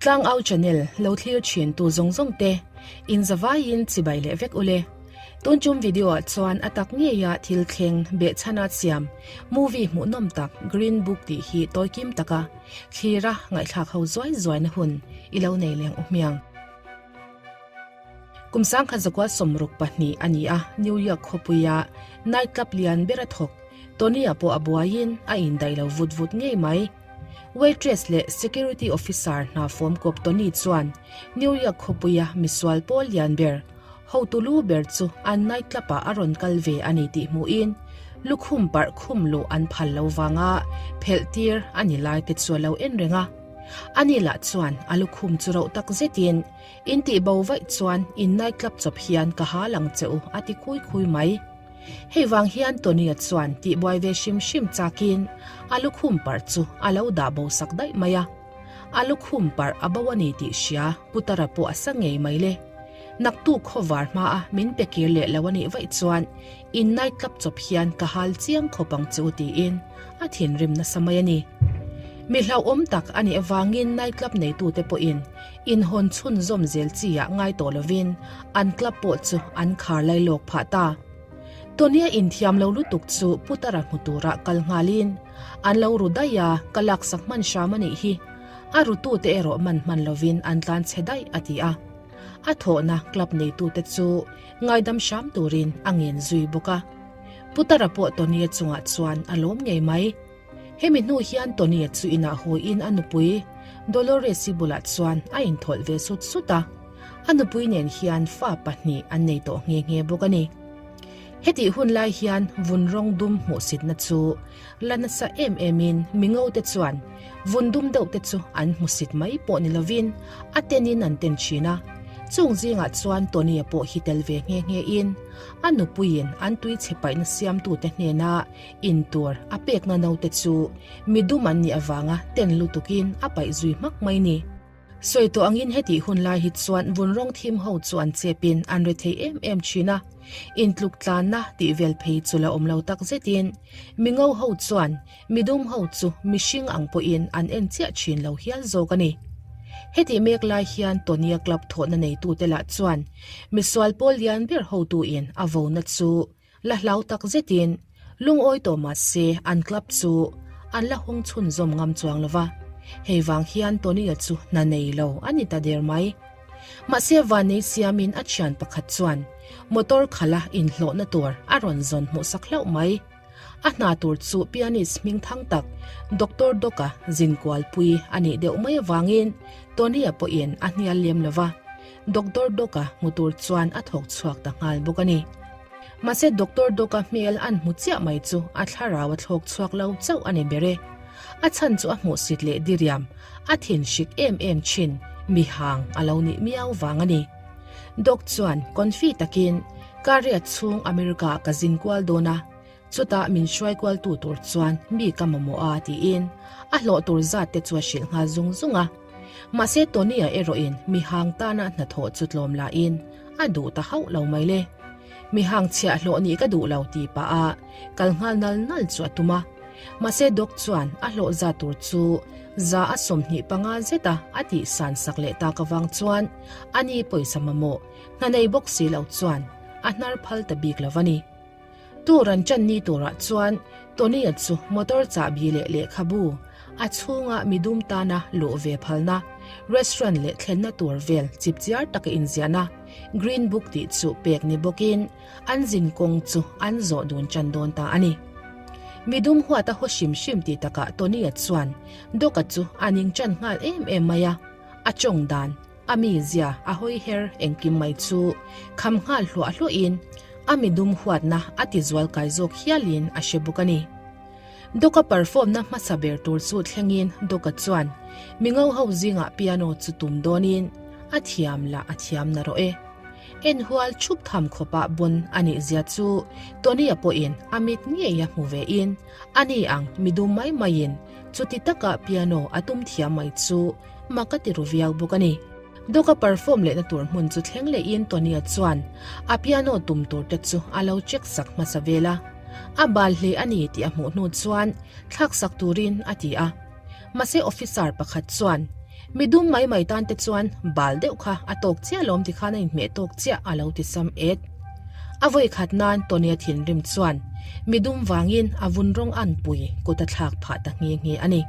Tlangau channel lo thlir thin tu zawng zawng te in zavaiin chibai leh vek ule. Tun tum video ah chuan a tak ngeia thil thleng behchhana siam movie hmuhnawm tak Green Book tih hi tawi kim taka thlira ngaihthlak ho zuai zuaina hun i lo nei leng u hmiang. Kum sangkhat zakua 62 a ni a, New York khawpuia night club lian ber a thawk. Tony-a pawh a buaiin a indaih lo vut vut ngei mai. Waitress leh security officer hna fawm kawp Tony chuan New York khawpuia misual pawl lian ber, hotu lu ber chu an night club ah a rawn kal ve a ni tih hmuhin lukhum parh khum luh an phal lo vanga phelh tir a ni lai te chu a lo en reng a. Ani lah chuan a lukhum chu rauh tak zetin In tih bo vaih chuan in night club chawp hian ka ha lang che u a ti khui khui mai. Hei vang hian Tony-a chuan tihbuai ve hrim hrim chakin a lukhum parh chu a lo dah bo sak daih mai a. A lukhum parh a bo a ni tih hria Putara pawh a sa ngei mai le. Naktuk khawvar hmaa min pe kir leh lo a nih vaih chuan in night club chawp hian ka hal chiang khawp ang che u tiin a thinrim nasa mai a ni. Mi hlauhawm tak a nih avangin night club neitute pawhin Inhawn chhunzawm zel chi ah ngai tawh lovin an club pawh chu an khar lai lawk phah ta. Tonya inthiam lo lutuk chu Putara hmu tura kal nghalin an lo ru daih a, ka laksak hman hram a nih hi. A rutute erawh man hman lovin an tlan chhe daih a ti a. A thawhna club neitute chu ngaidam hram turin a ngen zui bawk a. Putara pawh Tonya chungah chuan a lawm ngei mai. Hemi hnu hian Tony-a chu inah hawiin a nupui Dolores-i bulah chuan a inthawlh ve sut sut a, a nupui nen hian fa pahnih an nei tawh nghe nghe bawk a ni. Hetih hun lai hian vun rawng dum hmuhsitna chu la nasa em emin mingo te chuan vun dum deuh te chu an hmusit mai pawh ni lovin a tenin an ten thin a, chung zingah chuan Tony-a pawh hi tel ve nghe nghe in a nupuiin an tui chhe paihna siamtute hnena In tur a pekna naute chu midum an nih avanga ten lutukin a paih zui hmak mai ni. Sawi tawh angin hetih hun lai hi chuan vun rawng thim ho chu an chepin an re thei em em thin a, intluk tlanna tih vel phei chu la awm lo tak zetin mingo ho chuan midum ho chu mihring ang pawhin an en chiah thin lo hial zawk a ni. Hetih mek lai hian Tonya Club thawhna neitute lah chuan misual pawl lian ber hotuin a vona chu La hlau tak zetin lungawi tawh mah se an club chu an la hawng chhunzawm ngam chuang lo va, hei vang hian Tony-a chu hna nei lo a ni ta der mai. Mahse Vanei siamin a thian pakhat chuan motor khala inhlawhna tur a rawn zawn hmuhsak hlauh mai. A hna tur chu pianist hming thang tak Doctor Doc-a zinkualpui a nih deuh mai avangin Tony-a pawhin a hnial lem lo va, Doctor Doc-a hmu tur chuan a thawk chhuak ta nghal bawk a ni. Mahse Doctor Doc-a hmel an hmu chiah mai chu a thlarau a thlawk chhuak lo chauh a ni ber e. A chhan chu a hmuhsit leh diriam, a thin hrik em em thin, mi hang a lo nih miau vang a ni. Doc chuan confi takin, Ka riat chhung America ka zin kual dawn a, chutah min hruai kual tu tur chuan mi ka mamawh a tiin a hlawh tur zat te chu a hrilh nghal zung zung a. Mahse Tony-a erawhin mi hang tana hnathawh chu tlawm lahin a duh ta hauh lo mai le. Mi hang chhiah hlawh nih ka duh lo ti pah a kal nghal nal nal chu a tum a. Mahse Doc chuan a hlawh za tur chu za a 25 zeta a tih san sak leh tak avang chuan ani pawisa mamawh hna nei bawk si lo chuan a hnar phal ta bik lo a ni. Tour an chan ni turah chuan Tony-a chu motor chahbi leh lehkhabu a chhunga midum tana luh ve phalna, restaurant leh thlenna tur vel chipchiar taka inziahna Green Book tih chu pek ni bawkin an zin kawng chu an zawh dun chan dawn ta a ni. Midum huata haw hrim hrim tih takah Tony-a chuan Doc-a chu a ning chan nghal em em mai a, a tawng dan, A mizia a hawi her engkim mai chu kham nghal hluah hluahin a midum huatna a ti zual kai zawk hialin a hre bawk a ni. Doka perform-na hmasa ber tur chu thlengin Doka chuan mingo ho zingah piano chu tum dawnin a thiam lah a thiam na rawh e. En hual thup tham khawpah bun a nih zia chu Tony-a pawhin a mit ngei a hmu vein a ni ang midum mai maiin chuti taka piano a tum thiam mai chu Mak a ti ru viau bawk a ni. Doc-a perform lehna tur hmun chu thleng lehin Tony-a chuan a piano tum tur te chu a lo check sak hmasa vel a. A bal hle a ni tih a hmuh hnu chuan thlak sak turin a ti a. Mahse officer pakhat chuan. Mi dum mai mai tan te chuan bal deuh kha a tawk chiah lawm ti khan a inhmeh tawk chiah a lo ti sam et. A vawi khat nan Tony-a thinrim chuan mi dum vangin a vun rawng anpui kut a thlak phah ta nghe nghe a ni.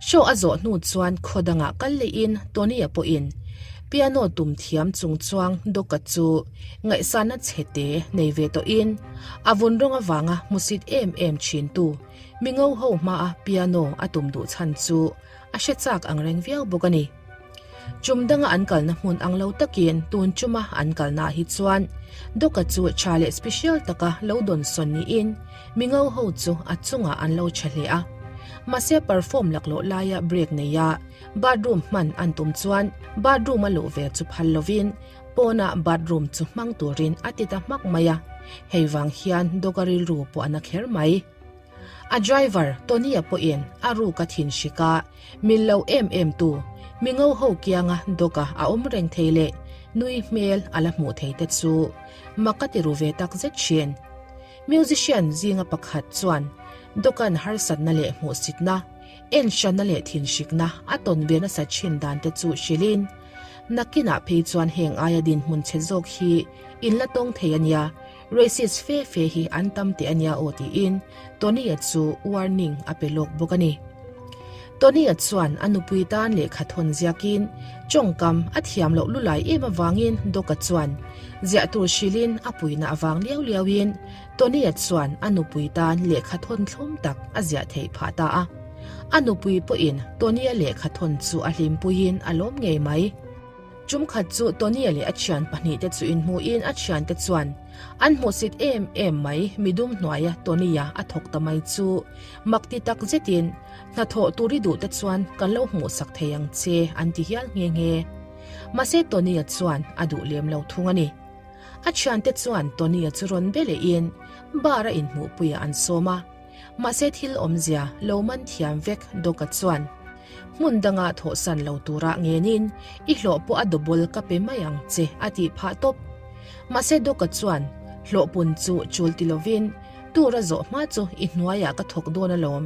Show a zawh hnu chuan khaw dangah kal lehin Tony-a pawhin piano tum thiam chung chuang Doc-a chu ngaihsanna chhete nei ve tawhin a vun rawng avanga hmusit em em thintu mi ngo ho hmaa piano a tum duh chhan chu a hre chak ang reng viau bawk a ni. Chum danga an kalna hmun ang lo takin tun chuma an kalnaah hi chuan Doc-a chu tha leh special taka lo dawnsawn niin mi ngo ho chu a chungah an lo tha hle a. Mahse perform laklawh laia break neia bathroom hman an tum chuan bathroom a luh ve chu phal lovin pawnah bathroom chu hmang turin a ti ta hmak mai a, hei vang hian Doc-a rilru pawh a na kher mai. A driver Tony-a pawhin a ruk a thin hrik a, mil lo em em tu, mi ngo ho kianga Doc-a a awm reng thei leh nui hmel a la hmuh thei te chu mak a ti ru ve tak zet thin. Musician zinga pakhat chuan Doc-a'n harsatna leh hmuhsitna, enhranna leh thinhrikna a tawn ve nasa thin dan te chu hrilhin, Nakinah phei chuan heng aia dinhmun chhe zawk hi in la tawng thei a nia, Racist fe fe hi an tam teh a nia aw tiin Tony-a chu warning a pe lawk bawk a ni. Tony-a chuan a nupui tan lehkha thawn ziakin tawngkam a thiam loh lulai em avangin Doc-a chuan ziah tur hrilhin a puina avang liau liauin Tony-a chuan a nupui tan lehkha thawn thlum tak a ziah theih phah ta a. A nupui pawhin Tony-a lehkha thawn chu a hlimpuiin a lawm ngei mai. Tumkhat chu Tony-a leh a thian pahnihte chu inhmuhin a thiante chuan an hmuhsit em em mai midum hnuaia Tony-a a thawk ta mai chu mak ti tak zetin hnathawh tur i duhte chuan kan lo hmuhsak thei ang che an ti hial nghe nghe. Mahse Tony-a chuan a duh lem lo thung a ni. A thiante chuan Tony-a chu rawn be lehin bar-a inhmuhpuiah an sawm a. Mahse thil awmzia lo man thiam vek Doc-a chuan hmun danga thawhsan lo tura ngenin i hlawh pawh a double ka pe mai ang che a tih phah tawp. Mahse Doc-a chuan hlawh pun chu chul ti lovin tur a zawh hma chu i hnuaiah ka thawk dawn alawm,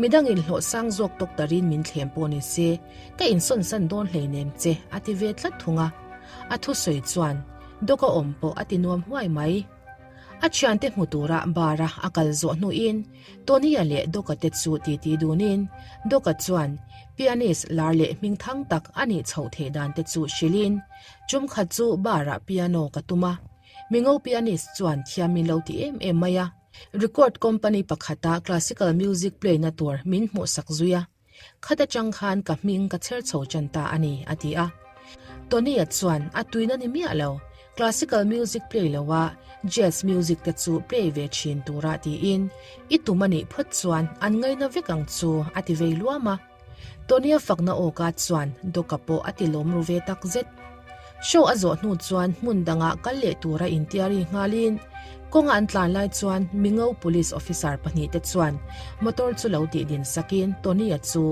midangin hlawh sang zawk tawk tarin min thlem pawh ni se ka insawnsan dawn hleinem che a ti ve tlat thung a. A thusawi chuan Doc-a awm pawh a ti nuam huai mai. A thiante hmu tura bar-a a kal zawh hnuin Tony-a leh Doc-a te chu titi dunin Doc-a chuan pianist lar leh hmingthang tak a nih chhoh theih dan te chu hrilhin Chum khat chu bar-ah piano ka tum a, mingo pianist chuan thiam min lo ti em em mai a, record company pakhata classical music play-na tur min hmuhsak zui a. Khat atang khan ka hming ka chher chho tan ta a ni, a ti a. Tony-a chuan a tuina ni miah lo, classical music play loa jazz music te chu play ve thin tura tiin i tum a nih phawt chuan an ngaina vek ang chu a ti vei luam a. Tony-a fakna awka chuan Doc-a pawh a ti lawm ru ve tak zet. Show a zawh hnu chuan hmun dangah kal leh tura intiari nghalin kawnga an tlan lai chuan Mingo Police Officer pahnihte chuan motor chu lo tih din sakin Tony-a chu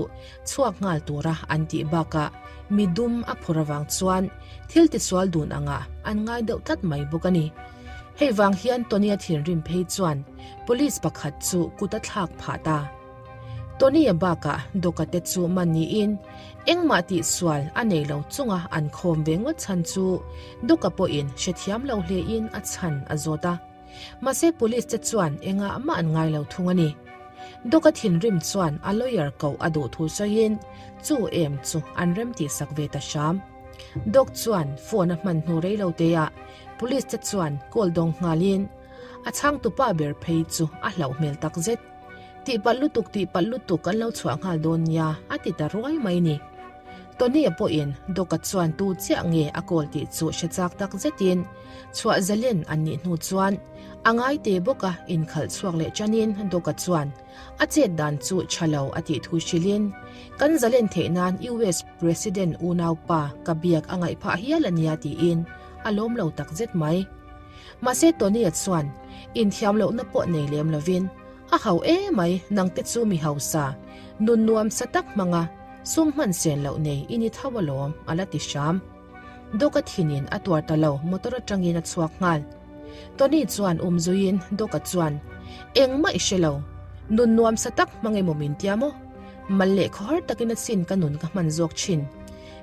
chhuak nghal tura an tih bakah mi dum a phur avang chuan thil tisual dun angah an ngai deuh tlat mai bawk a ni. Hei vang hian Tony-a thinrim phei chuan Police pakhat chu kut a thlak phah ta. Tony-a bakah Doc-a te chu man niin engmah tihsual a nei lo chunga an khawm ve ngawt chhan chu Doc-a pawhin hrethiam lo hlein a chhan a zawt a. Mahse police te chuan engah mah an ngai lo thung a ni. Doc-a thinrim chuan a lawyer koh a duh thu sawiin chu em chu an rem tihsak ve ta hram. Doc chuan phone a hman hnu rei lo teah police te chuan call dawng nghalin a chhangtupa ber phei chu a hlauh hmel takzet. Tihpalh lutuk tihpalh lutuk kan lo chhuah nghal dawn nia a ti ta ruai mai ni. Tony-a pawhin Doc-a chuan tu chiah nge a kawl tih chu hre chak tak zetin chhuah zalen an nih hnu chuan a ngai te bawka inkhalh chhuak leh tanin Doc-a chuan a chet dan chu tha lo a tih thu hrilhin kan zalen theih nan US President unaupa ka biak a ngaih phah hial a nia tiin a lawm lo tak zet mai. Mahse Tony-a chuan inthiam lohna pawh nei lem lovin, A hau e mai, nangte chu mi hausa, nun nuam sa tak hmanga sum hman sen loh nei i ni tho alawm, a la ti hram. Doc-a thinin a tuar ta lo, motor atangin a chhuak nghal. Tony chuan um zuiin Doc-a chuan, Engmah i hre lo, nun nuam sa tak hmang emaw min tia maw? Mal leh khawhar takin asin ka nun ka hman zawk thin.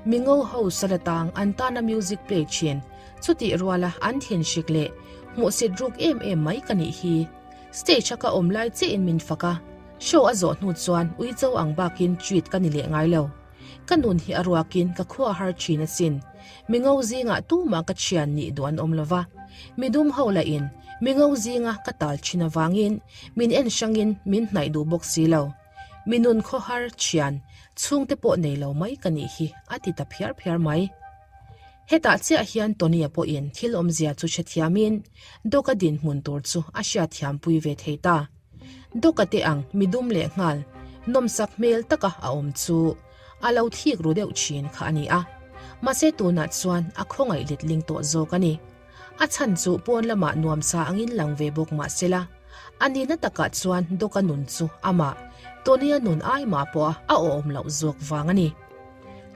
Mi ngo ho sal atang an tana music play thin, chutih ruala an thinhrik leh hmuhsit ruk em em mai ka nih hi. Stage a ka awm lai chiahin min fak a, show a zawh hnu chuan uicho ang bakin treat ka ni leh ngai lo. Ka nun hi a ruakin ka khua har thin asin. Mi ngo zingah tumah ka thian nih duh an awm lo va. Mi dum ho lahin mi ngo zinga ka tal thin avangin min en hrangin min hnaih duh bawk si lo. Mi nun khawhar thian chhungte pawh nei lo mai ka nih hi a ti ta phiar phiar mai. Hetah chiah hian Tony-a pawhin thil awmzia chu hrethiamin Doc-a dinhmun tur chu a hriatthiampui ve thei ta. Doc-a te ang mi dum leh nghal nawmsak hmel taka a awm chu a lo thik ru deuh thin kha a ni a. Mahse tunah chuan a khawngaih letling tawh zawk a ni. A chhan chu pawn lamah nuamsa angin lang ve bawk mah sela, a nihna takah chuan Doc-a nun chu amah Tony-a nun ai mah pawha a awhawm loh zawk vang a ni.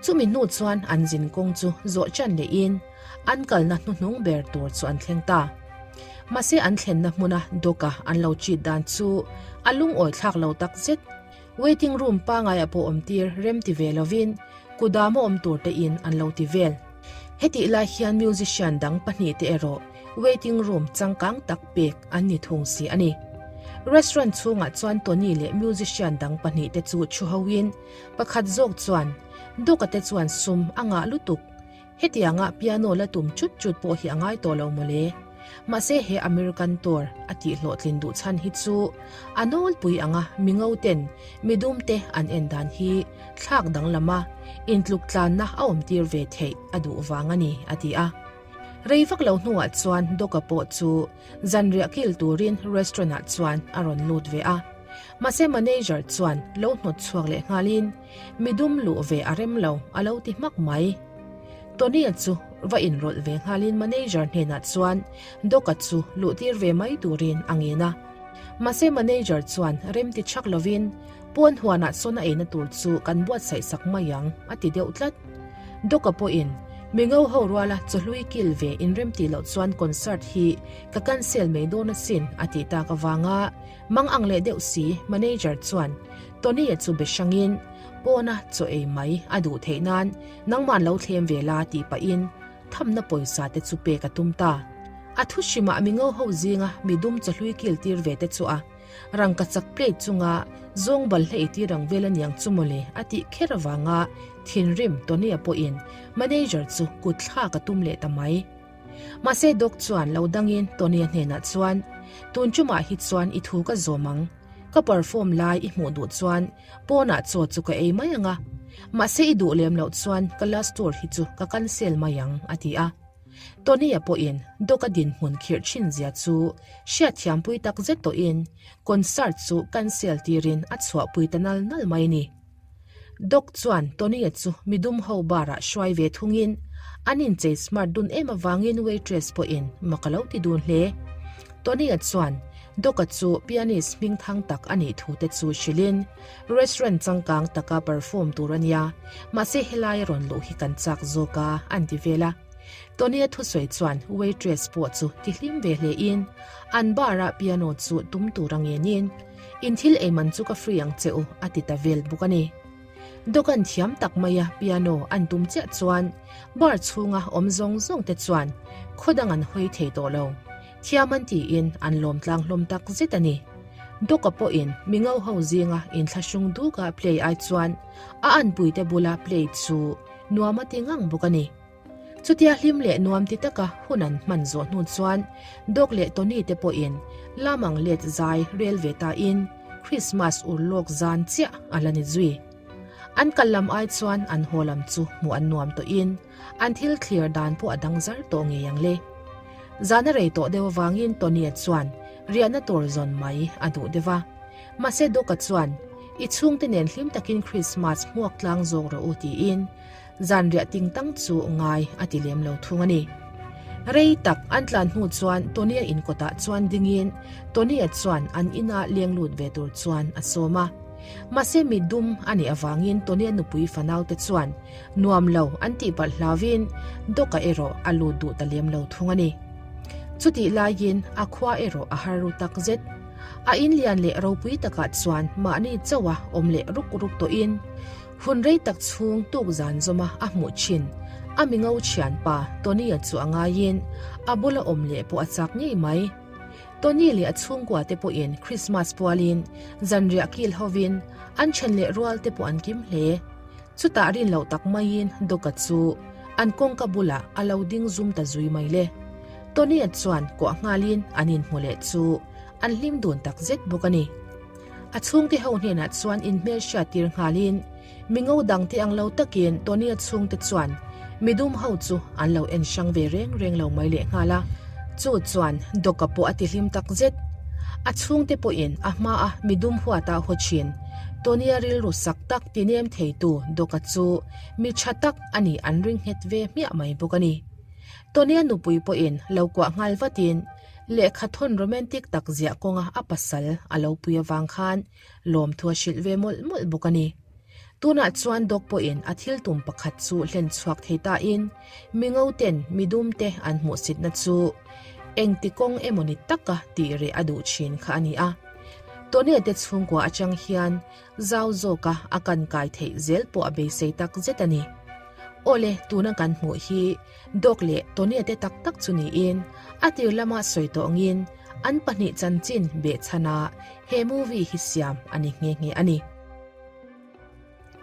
Chumi hnu chuan an zin kawng chu zawh chan lehin an kalna hnuhnung ber tur chu an thleng ta. Mahse an thlenna hmuna Doc-a an lo cheat dan chu a lungawi thlak lo tak zet. Waiting room pangaiah pawh awm tir rem ti ve lovin kudam a awm tur te in an lo ti vel. Hetih lai hian musician dang pahnihte erawh waiting room changkang tak pek an ni thung si a ni. Restaurant chhungah chuan Tony leh musician dang pahnihte chu thu hoin Pakhat zawk chuan, Doc-a te chuan sum a ngah lutuk. Hetianga piano la tum chut chut pawh hi a ngai tawh lo mawle. Mahse he American tour a tih hlawhtlin duh chhan hi chu a nawlpui anga mi ngo ten mi dum te an en dan hi thlak danglam a, intluk tlanna a awm tir ve theih a duh vang a ni, a ti a. Rei vak lo hnuah chuan Doc-a pawh chu zanriah kil turin restaurant-ah chuan a rawn lut ve a. Mahse manager chuan lo hnawt chhuak leh nghalin mi dum luh ve a rem lo a lo ti hmak mai. Tony-a chu va inrawlh ve nghalin manager hnenah chuan Doc-a chu luh tir ve mai turin a ngen a. Mahse manager chuan rem ti chak lovin pawn huanah sawn a eina tur chu kan buatsaih sak mai ang a ti deuh tlat. Doc-a pawhin mi ngo ho ruala chawhlui kil ve inrem tih loh chuan concert hi ka cancel mai dawn asin a tih tak avanga Mang ang leh deuh si, manager chuan Tony-a chu be hrangin pawna chaw ei mai a duh theih nan nangman lo thlem ve la tih pahin thamna pawisa te chu pek a tum ta. A thu hrimah mi ngo ho zinga mi dum chawhlui kil tir ve te chu a rangkachak plate chunga zawng balhla ei tir ang vel aniang chu mawle a tih kher avanga thinrim Tony-a pawhin manager chu kut thlak a tum leh ta mai. Mahse Doc chuan lo dangin Tony-a hnenah chuan, Tun chumah hi chuan i thu ka zawm ang. Ka perform lai i hmuh duh chuan pawnah chaw chu ka ei mai ang a. Mahse i duh lem loh chuan ka last tour hi chu ka cancel mai ang, a ti a. Tony-a pawhin Doc-a dinhmun khirh thin zia chu hriatthiampui tak zet tawhin concert chu cancel tirin a chhuahpui ta nal nal mai a ni. Doc chuan Tony-a chu midum ho bar-ah hruai ve thungin an inchei smart dun em avangin waitress pawhin mak a lo ti dun hle. Tony-a chuan Doc-a chu pianist hmingthang tak a nih thu te chu hrilhin restaurant changkang taka perform tur a nia, mahse helai a rawn luh hi kan chak zawk a, an ti vel a. Tony-a thusawi chuan waitress pawh chu tihlim ve hlein an bar-ah piano chu tum tur a ngenin, In thil ei man chu ka free ang che u, a ti ta vel bawk a ni. Dawkan thiam tak maia piano an tum chiah chuan bar chhunga awm zawng zawng te chuan khaw dang an hawi thei tawh lo. Thiam an tiin an lawm tlang hlawm tak zet a ni. Dawka pawhin mi ngo ho zinga inthlahrung duka play ai chuan a anpuite bula play chu nuam a ti ngang bawk a ni. Chutia hlim leh nuam ti taka hun an hman zawh hnu chuan Doc leh Tony te pawhin lamang let zai rel ve tain Christmas ur lawk zan chiah a la ni zui. An kal lam ai chuan an haw lam chu hmuh an nuam tawhin an thil thlir dan pawh a dang zar tawh ngei ang le. Zan a rei tawh deuh avangin Tony-a chuan riahna tur zawn mai a duh deuh a. Mahse Doc-a chuan, I chhungte nen hlim takin Christmas hmuak tlang zawk rawh u tiin Zanriah ting tang chu ngai a ti lem lo thung a ni. Rei tak an tlan hnu chuan Tony-a inkawtah chuan dingin Tony-a chuan an ina leng lut ve tur chuan a sawm a. Mahse mi dum a nih avangin Tony-a nupui fanaute chuan nuam lo an tih palh hlauvin Doc-a erawh a lut duh ta lem lo thung a ni. Chutih laiin a khua erawh a har ru tak zet. A in lian leh ropui takah chuan mahni chauha awm leh ruk ruk tawhin hun rei tak chhung tuk zan zawma a hmuh thin a mingo thianpa Tony-a chu a ngaiin a bula awm leh pawh a chak ngei mai. Tony leh a chhungkua te pawhin Christmas pualin zanriah kil hovin an then leh rual te pawh an kim hle. Chutah rin loh tak maiin Doc-a chu an kawngka bulah a lo ding zum ta zui mai le. Tony-a chuan kuah nghalin an inhmu leh chu an hlim dun tak zet bawk a ni. A chhungte ho hnenah chuan inhmel hriat tir nghalin mingo dangte ang lo takin Tony-a chhungte chuan midum ho chu an lo en hrang ve reng reng lo mai leh nghal a. Chu chuan Doc-a pawh a ti hlim tak zet. A chhungte pawhin a hmaa midum huata haw thin Tony-a rilru sak tak ti nem theitu Doc-a chu mi tha tak a nih an ring nghet ve hmiah mai bawk a ni. Tony-a nupui pawhin lo kuah nghal vatin lehkha thawn romantic tak ziah kawnga a pasal a lo pui avang khan lawmthu a hrilh ve mawlh mawlh bawk a ni. Tunah chuan Doc pawhin a thil tum pakhat chu hlen chhuak thei tain mingo ten midum te an hmuhsitna chu engti kawng emawni taka tih reh a duh thin kha a ni a. Tony-a te chhungkua atang hian Zau zawka a kan kai theih zel pawh a beisei tak zet a ni. Awle, tuna kan hmuh hi Doc leh Tony-a te tak tak chu niin a tir lama sawi tawh angin an pahnih chanchin behchhana he movie hi siam a ni nghe nghe a ni.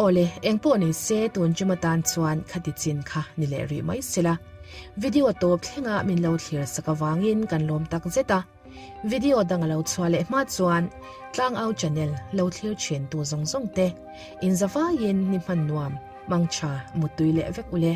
Awle, engpawh ni se tun ṭum atan chuan khati chin kha ni leh rih mai sela. Video tawp thlenga min lo thlir sak avangin kan lawm tak zet a. Video dang a lo chhuah leh hma chuan Tlangau channel lo thlir thin tu zawng zawng te in zavaiin ni hman nuam, mangtha, muttui leh vek ule.